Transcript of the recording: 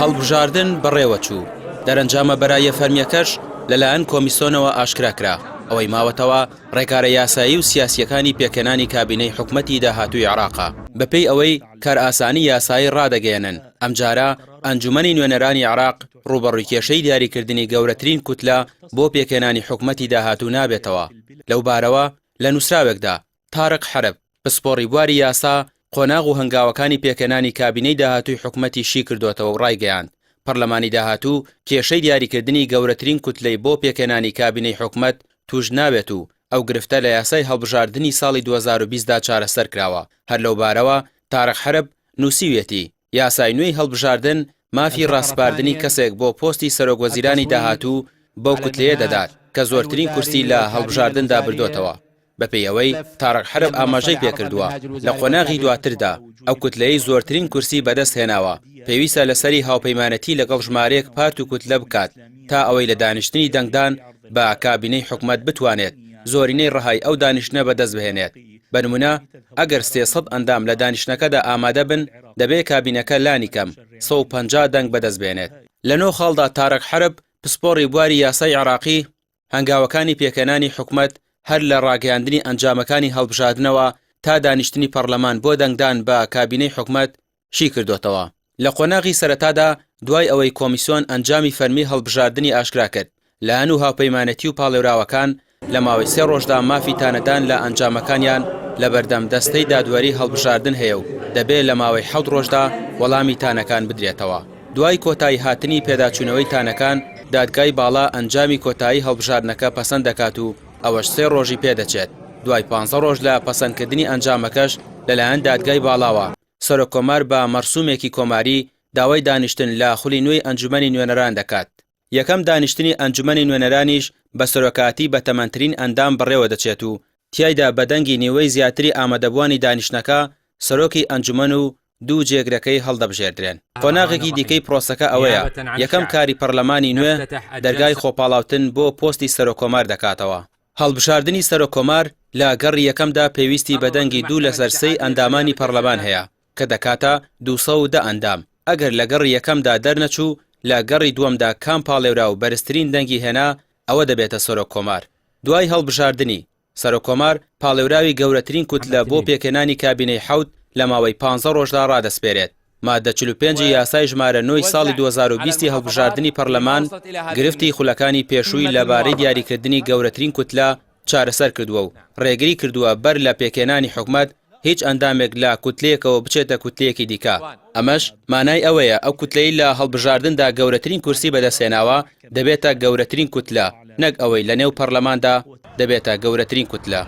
هەڵبژاردن بەڕێوەچوو، دەرەنجامە بەراییە فەرمییەکەش لەلایەن کۆمیسۆنەوە ئاشکرا کرا، ئەوەی ماوەتەوە ڕێکارە یاسایی و سیاسییەکانی پێکهێنانی کابینەی حکومەتی داهاتووی عێراقە. بەپێی ئەوەی کارئاسانی یاسایی ڕادەگەیەنن، ئەمجارە ئەنجومەنی نوێنەرانی عێراق ڕووبەڕووی کێشەی دیاریکردنی گەورەترین کوتلە بۆ پێکهێنانی حکومەتی داهاتوو نابێتەوە. لەوبارەوە لە نووسراوێکدا تارق حەرب، پسپۆڕی بواری یاسا، قۆناغ و هەنگاوەکانی پێکهێنانی کابینەی داهاتووی حکومەتی شیکردۆتەوە و ڕایگەیاند، پەرلەمانی داهاتوو کێشەی دیاریکردنی گەورەترین کوتلەی بۆ پێکهێنانی کابینەی حکومەت تووش نابێت و ئەو گرفتە لە یاسای هەڵبژاردنی ساڵی 2020 دا چارەسەر کراوە. هەر لەوبارەوە تارق حەرب نووسیویەتی، یاسای نوێی هەڵبژاردن مافی ڕاسپاردنی کەسێک بۆ پۆستی سەرۆکوەزیرانی داهاتوو بەو کوتلەیە دەدات کە زۆرترین کورسی لە هەڵبژاردندا بردۆتەوە. بەپێی ئەوەی تارق حەرب ئاماژەی پێکردووە، لە قۆناغی دواتردا ئەو کوتلەیەی زۆرترین کورسی بەدەستهێناوە، پێویستە لەسەری هاوپەیمانێتی لەگەڵ ژمارەیەک پارت و کوتلە بکات تا ئەوەی لە دانیشتنی دەنگدان بە کابینەی حکومەت بتوانێت زۆرینەی ڕەهای ئەو دانیشتنە بەدەستبهێنێت. بە نمونە ئەگەر 300 ئەندام لە دانیشتنەکەدا ئامادە بن، دەبێ کابینەکە لانیکەم 150 دەنگ بەدەستبهێنێت. لە نۆ خاڵدا تارق حەرب، پسپۆڕی بواری یاسای عێراقی، هەنگاوەکانی پێکهێنانی حکومەت هەر لە ڕاگەیاندنی ئەنجامەکانی هەڵبژاردنەوە تا دانیشتنی پەڕلەمان بۆ دەنگدان بە کابینەی حکومەت شی کردۆتەوە. لە قۆناغی سەرەتادا دوای ئەوەی کۆمیسیۆن ئەنجامی فەرمی هەڵبژاردنی ئاشکرا کرد، لایەن و هاوپەیمانێتی و پاڵێوراوەکان لە ماوەی سێ ڕۆژدا مافی تانەدان لە ئەنجامەکانیان لەبەردەم دەستەی دادوەری هەڵبژاردن هەیە و دەبێ لە ماوەی حەوت ڕۆژدا وەڵامی تانەکان بدرێتەوە. دوای کۆتایی هاتنی پێداچوونەوەی تانەکان، دادگای باڵا ئەنجامی کۆتایی هەڵبژاردنەکە پەسەند دەکات و ئەوەش سێ ڕۆژی پێدەچێت، دوای پانزە ڕۆژ لە پەسەندکردنی ئەنجامەکەش لەلایەن دادگای باڵاوە، سەرۆککۆمار بە مەرسومێکی کۆماری داوای دانیشتن لە خولی نوێی ئەنجومەنی نوێنەران دەکات. یەکەم دانیشتنی ئەنجومەنی نوێنەرانیش بە سەرۆکایەتی بەتەمەنترین ئەندام بەڕێوەدەچێت و تیایدا بە دەنگی نیوەی زیاتری ئامادەبووانی دانیشتنەکە سەرۆکی ئەنجومەن و دوو جێگرەکەی هەڵدەبژێردرێن. قۆناغێکی دیکەی پرۆسەکە ئەوەیە، یەکەم کاری پەرلەمانی نوێ دەرگای خۆپاڵاوتن بۆ پۆستی سەرۆککۆمار دەکاتەوە. هەڵبژاردنی سەرۆککۆمار لە گەڕی یەکەمدا پێویستی بە دەنگی دوو لەسەر سێی ئەندامانی پەرلەمان هەیە کە دەکاتە 210 ئەندام، ئەگەر لە گەڕی یەکەمدا دەرنەچوو، لە گەڕی دووەمدا کام پاڵێوراو بەرزترین دەنگی هێنا ئەوە دەبێتە سەرۆککۆمار. دوای هەڵبژاردنی، سەرۆککۆمار پاڵێوراوی گەورەترین کوتلە بۆ پێکهێنانی کابینەی حەوت لە ماوەی پانزە ڕۆژدا ڕادەسپێرێت. مادە 45 ی یاسای ژمارە نۆ ی ساڵی 2020 ی هەڵبژاردنی پەرلەمان گرفتی خولەکانی پێشووی لەبارەی دیاریکردنی گەورەترین کوتلە چارەسەر کردووە و ڕێگری کردووە بەر لە پێکهێنانی حکومەت هیچ ئەندامێک لە کوتلەیەکەوە بچێتە کوتلەیەکی دیکە، ئەمەش مانای ئەوەیە ئەو کوتلەی لە هەڵبژاردندا گەورەترین کورسی بەدەستهێناوە دەبێتە گەورەترین کوتلە نەک ئەوەی لەنێو پەرلەماندا دەبێتە گەورەترین کوتلە.